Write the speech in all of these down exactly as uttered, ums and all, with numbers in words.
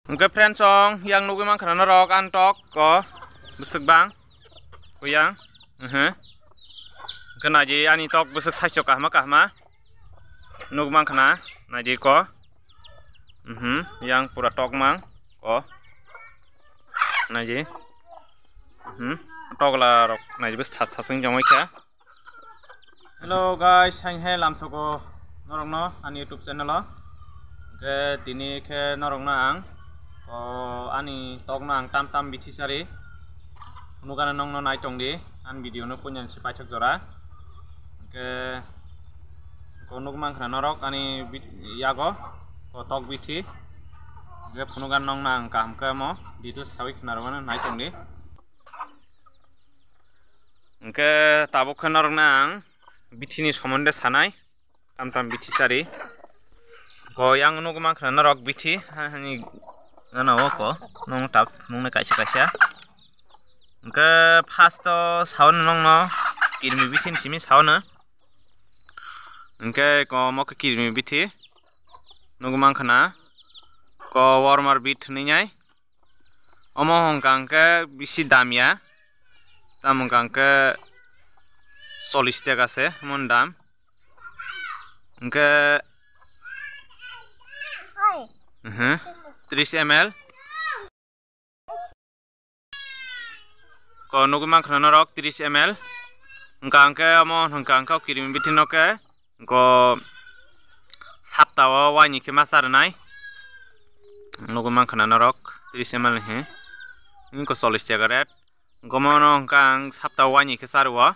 Hwnkhe friends, chwng yang nugwi mankha na norok ani tok ko bwswk bang ko yang. Mhm. Hwnkhe naidi ani tok bwswk saichok kahma kahma nugwi mankha na naidi ko. Mhm. Yang pura tok mang ko naidi. Mhm. Tokla rok naidi bwswk thas thas wng tongwi kha. Hello guys, hain hai lamsoko norokno ani YouTube channel o. Hwnkhe tini khe norokno ang, o, ani tokno ang tam tam bithi sari phunukgana nongno nai tongdi, ani video no puinani se paithak jora. Hwnkhe ko nuk mankha norok ani bit-, yago ko tok bithi. Hwnkhe phunukgana nongno ang kaham khe omo details sawi khna rwmano nai tongdi. Hwnkhe tabuk khe norokno ang bithini somonde sanai, tam tam bithi sari. Ko yang nugwi mankha norok bithi, ha, hani gana o ko, nung tap, nungni kaisa kaisa. Hwnkhe first o saono nongno kirimi bithini simi saono. Hwnkhe ko omo khe kirimi bithi nugwi mankha na, ko warmer bit hwnwi nai. Omo hwnkha hwnkhe bisi dam ya, tamo hwnkha hwnkhe chollish taka se mon dam. Hwnkhe, mhm, tris M L. Ko nugwi mankha norok tris M L. Hwnkha hwnkhe omo hwnkha hwnkhe kirimi bithi no khe Hwnkhe sapta o waini khe ma cha rwnai. Nugwi mankha na norok tris M L ni he. Hwnkhe chollish taka rate. Hwnkhe mono hwnkhe ang sapta o waini khe cha rwo.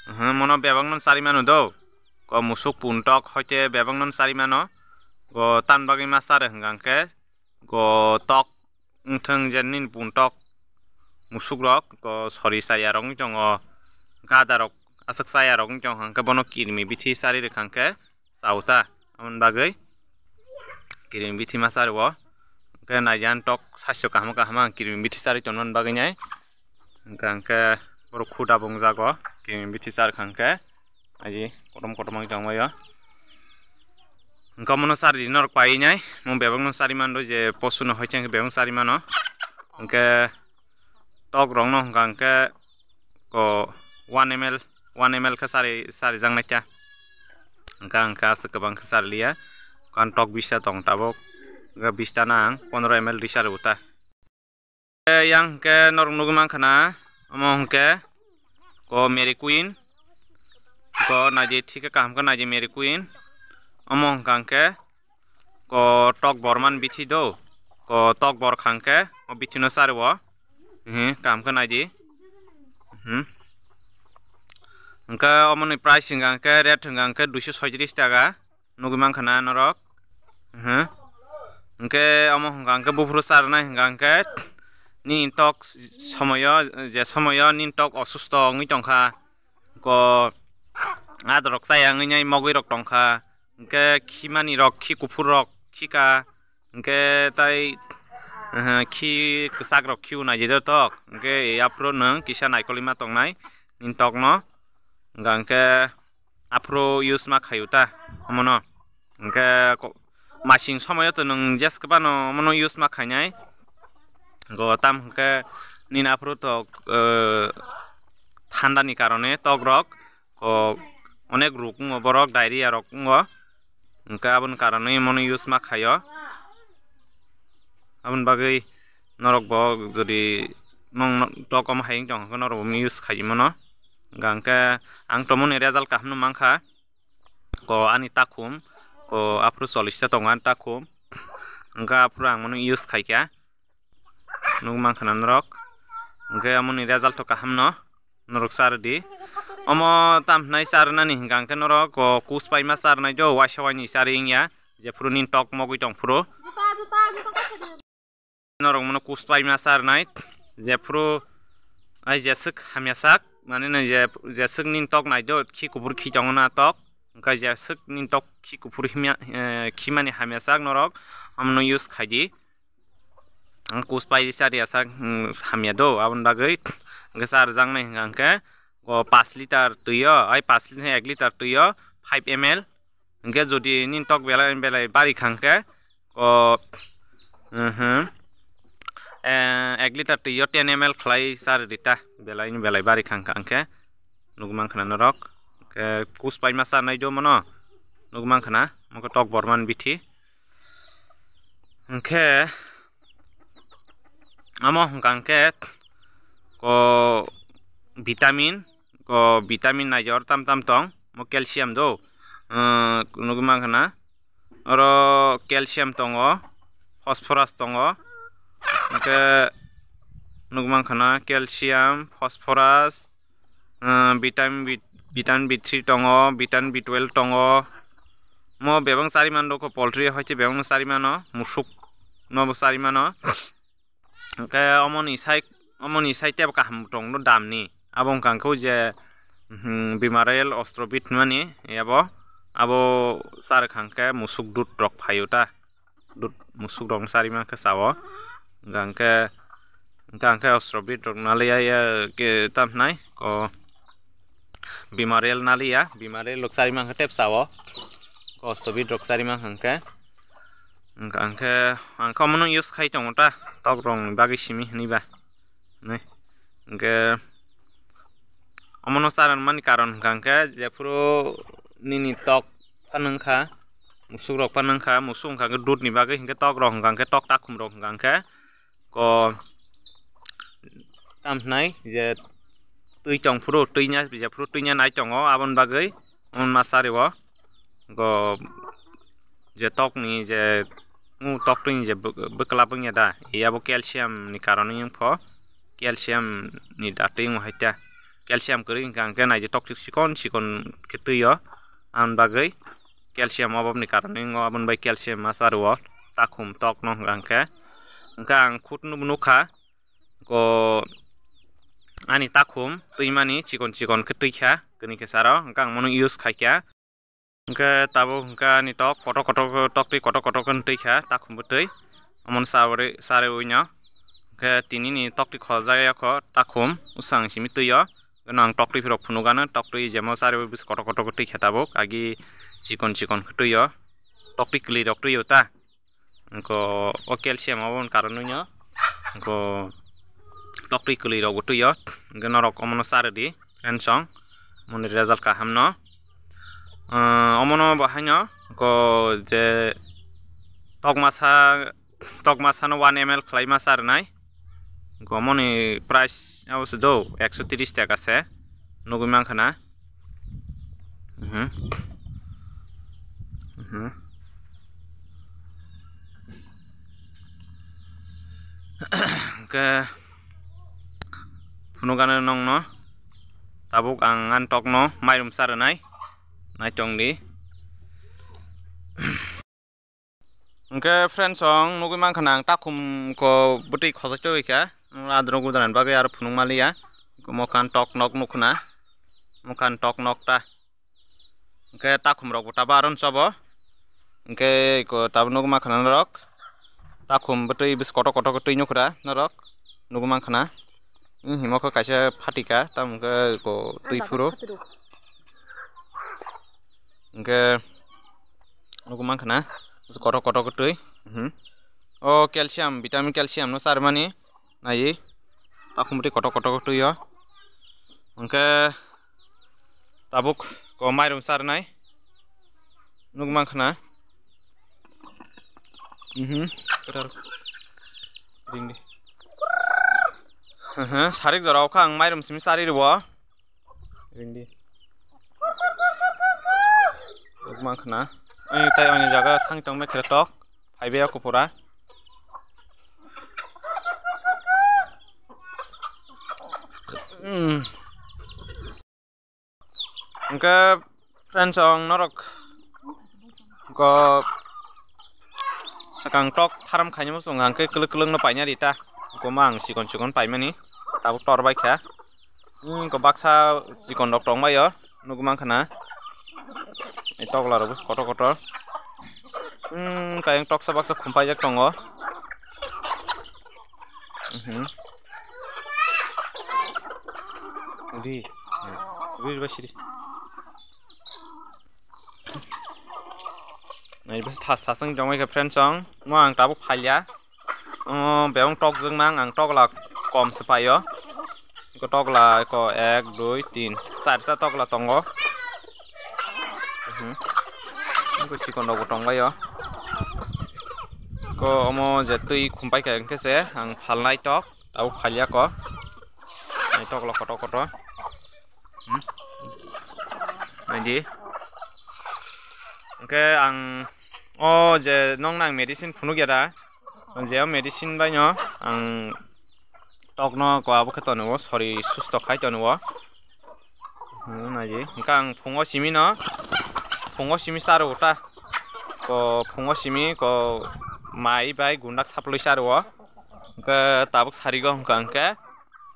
Uhmm, mono bebak no chari mano do. Ko musuk puntok hoite bebak no chari mano. Ko tan bagwi ma cha rw hwnkha hwnkhe. Go tok wngthang je nini puntok musuk rok go sori chaya rok wng tongo, gada rok aswk chaya rok wng tong hwnkhe bono kirimi bithi chari rwkha hwnkhe chao ta, aboni bagwi kirimi bithi ma chari o. Hwnkhe naidi ang tok saichwk kaham kaham ang kirimi bithi chari tongmani bagwi nai. Hwnkha hwnkhe borok khuda bo wngjago, kirimi bithi char kha hwnkhe, aji kotom kotom wng tongmai o. Hwnkhe omono chari di norok pai nai, mung bebak no chari mando je posu no hoite hwnkhe bebak chari mano. Hwnkhe tok rok no hwnkha hwnkhe ko one M L, one M L khe chari, chari jak nai kha. Hwnkha hwnkhe aswk kwbang khe chari liya, kan tok bisa tong tabuk, hwnkhe bista nang pondro M L di chari o ta. Yang hwnkhe norok nugwi mankha na, omo hwnkhe ko Mary Queen, ko naidi thik khe kaham khe naidi Mary Queen, omo hwnkha hwnkhe ko tok borman bithi do, ko tok bor kha hwnkhe o bithi no chari o, hmm, kaham khe naidi, hmm. Hwnkhe omoni price hwnkha hwnkhe rate hwnkha hwnkhe duiso soitrish taka. Nugwi mankha na norok. Hwnkhe omo hwnkha hwnkhe buphuru charnai hwnkha hwnkhe nini tok somoyo, je somoyo nini tok osusto wngwi tongkha, ko adorok chaya wngwi nai mogwi rok tongkha, hwnkhe khimani rok, khi kuphur rok khika, hwnkhe tai, eh, khi kwchak rok khiu naidi tok, hwnkhe aphuru nwng kisa naikolwi ma tongnai nini tokno, hwnkha hwnkhe aphuru use ma khaio ta omono. Hwnkhe ko-, masing somoyo to nwng jes kwbano omono use ma khainai. Go tam hwnkhe nini aphuru to, eh, thanda ni karone tok rok, ko onek rok wngo borok, diarrhea rok wngo. Hwnkhe aboni karone omono use ma khaio. Aboni bagwi norok bo jodi nong tok omo hai wng tong hwnkhe norok bo use khai mano. Hwnkhe ang tomoni result kaham no mankha. Ko ani takhum, ko aphuru chollish ta tongo ani takhum. Hwnkhe aphuru ang mano use khaikha. Nugwi mankha na norok. Hwnkhe amoni result to kaham no norok char di. Omo tam hwnai charnani hwnkha hwnkhe norok ko kus paima charnai do, waisa waini chari wngya. Jephuru nini tok mogwi tong phuru. Norok mono kus paima charnai, jephuru ai jeswk hamya sak, mane no je, jeswk nini tok nai do, khi kuphur khi tongo na tok, hwnkhe jeswk nini tok khi kuphur himya, eh, khimani hamya sak norok, omono use khai di. Ang kus pai chari ya sak, hmm, hamya do, aboni bagwi hwnkhe charjaknai hwnkha hwnkhe o pash litar twi o, ai pash litar, ek litar twi o five M L, hwnkhe jodi nini tok belai belai bari kha hwnkhe, o, Mhm. Eh, ek liter twi o ten M L khlai char di ta, belai ni belai bari khang kha hwnkhe. Nugwi mankha na norok. Hwnkhe kus paima cha nai do mono. Nugwi mankha na, mokhe tok borman bithi. Hwnkhe, amo hwnkha hwnkhe ko vitamin, ko vitamin naijor tam tam tong, mo calcium do. Eh, nugwi mankha na, oro calcium tongo, phosphorus tongo, hwnkhe nugwi mankha na calcium, phosphorus, eh, vitamin B, vitamin B three tongo, vitamin B twelve tongo. Mo bebak chari mano, ko poultry hoite bebak no chari mano, musuk no bo chari mano. Hwnkhe omoni sai, omoni sai tebo kaham tong no dam ni. Abo wngkha hwnkhe je, hmm, Bimarel Ostrobit hwnmani, abo, abo char kha hwnkhe musuk dud rok phaio ta. Dud musuk rok chari mankhe chao. Hwnkhe, hwnkhe, hwnkhe Ostrobit rok naliya ya ke tam hnai ko Bimarel naliya, Bimarel rok chari mankhe tep chao. Ko Ostrobit rok chari mankha hwnkhe. Hwnkhe, hwnkhe, ang khe omono use khai tongo ta, tok rok ni bagwi simi hwnwi ba. Hwnwi. Hwnkhe, omono charwmani karon hwnkha hwnkhe, jephuru nini tok phano wngkha, musuk rok phano wngkha, musuk wngkha hwnkhe dud ni bagwi, hwnkhe tok rok hwnkha hwnkhe, tok takhum rok hwnkha hwnkhe, ko, tam hwnai je twi tong phuru, twi nya, je phuru twi nya nai tongo, aboni bagwi omo ma chari o, go, je tok ni je, u tok twi ni je bw-, bwklap wngya da, abo calcium ni karon wng pho, calcium ni da twi wng hai ta, calcium kwrwi hwnkha hwnkhe nai je tok twi chikon chikon khe twi o, aboni bagwi calcium obab ni karon wng o, aboni bai calcium ma chari o, takhum tok no hwnkha hwnkhe, hwnkhe ang khud no nukha. Ko ani takhum twimani chikon chikon khe twi kha, kwnwi khe saro, hwnkhe ang mono use khai kha. Hwnkhe tabuk hwnkhe ani tok kotor kotor, tok twi kotor kotor khe twi kha, takhum bo twi. Omono sari, sari ui no. Hwnkhe tini ni tok twi khojak ya kho takhum, usang simi twi o. Hwnkhe ang tok twi phirok phunuk ano, tok twi jemo sari ui bis kotor kotor khe twi kha tabuk, agi chikon chikon khe twi o. Tok twi kwlwi rok twi o ta. Hwnkhe o calcium abo ni karon wngya. Hwnkhe tok twi kwlwi rok bo twi o. Hwnkhe norok omono cha rwdi friends song. Moni result kaham no. Ah, omono bo haino hwnkhe je tok masa, tok masa no one M L khlai ma cha rwnai. Hwnkhe omoni price abo se do ekso tris taka se. Nugwi mankha na. Mhm. Mhm. Hwnkhe phunukgano nongno tabuk ang ani tokno mairum cha rwnai, naitong di. Hwnkhe friends, ang nugwi mankha na, ang takhum ko bwtwi khojak twi kha, adro gudaran bagwi aro phunuk maliya. Mokhan tok nok nukhna, mokhan tok nok ta. Hwnkhe takhum rok bo tabo aro chobo. Hwnkhe ko tabo nugwi mankha na norok, takhum bwtwi bis kotor kotor twi nukhra norok nugwi mankha na. Himo khe kaisa phatika, tamo khe ko twi phuru. Hwnkhe nugwi mankha na kotor kotor twi. Mhm. O calcium, vitamin calcium no charmani nai. Takhum twi kotor kotor twi o. Hwnkhe tabuk ko mairum charnai. Nugwi mankha na. Mhm. Kotor. Ringdi. Aha, sarik jora o kha ang mairum simi chari rwo. Ringdi. Nugwi mankha na. Ani tai ani jaga thang tong me khe tok. Phaibe ya kupura. Hmm. Hwnkhe friends, ang norok ko sakang tok farm khainai muchung hwnkhe kwlwk kwlwk no paina rita. Koma ang chikon chikon paimani tabuk tor bai kha. Hmm, ko baksa chikon rok tong bai o. Nugwi mankha na. Ei tokla rok kotor kotor. Hmm, kayang toksa baksa khum paijak tongo. Mhm. Ri. Ri ba siri. Nai bas thas thas ang jongoi kha friends song. Mo ang tabuk phalya. O bebang tokjwk mang, ang tokla kom se paio. Ko tokla ko ek, dui, tin, charta tokla tongo. Mhm. Ko chikon rok bo tongbaio. Ko omo je twi khumpai kha hwnkhe se ang phalnai tok, tabuk phalya ko. Nai tokla kotor kotor. Hmm. Naidi. Hwnkhe ang o je nokno ang medicine phunukya da. Je o medicine bai no ang tokno ko abo khe tono, sori susto khai tono. Hmm, naidi. Hwnkhe ang phungo simi no, phungo simi charo ta. Ko phungo simi ko mai bai gundak saplui charo. Hwnkhe tabuk sarigo hwnkha hwnkhe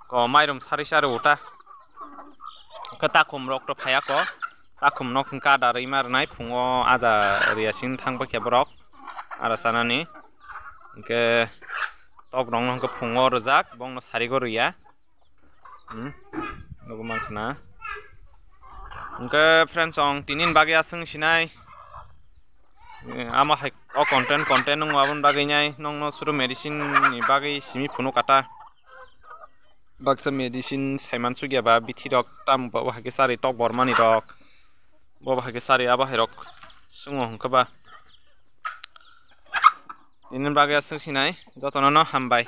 ko mairum sari sari uta. Hwnkhe takhum rok to phaiya ko. Takhum nok hwnkhe ada rwima rwnai phungo ada rwya sing thang paikha borok ada sanani. Hwnkhe tok rok no hwnkhe phungo rwjak, bongno sarigo rwya. Hmm. Nugwi mankha na. Hwnkhe friends, ang tinin bagwi aswng sinai. Eh, ama hai o content, content wng aboni bagwi nai nokno suru medicine ni bagwi simi phunuk kata. Baksa medicine saiman sugya ba bithi rok tam bo hai khe sari tok bormani rok. Bo hai khe sari abo hai rok sungo hwnkhe ba. Tinin bagwi aswk sinai jotono no hambai.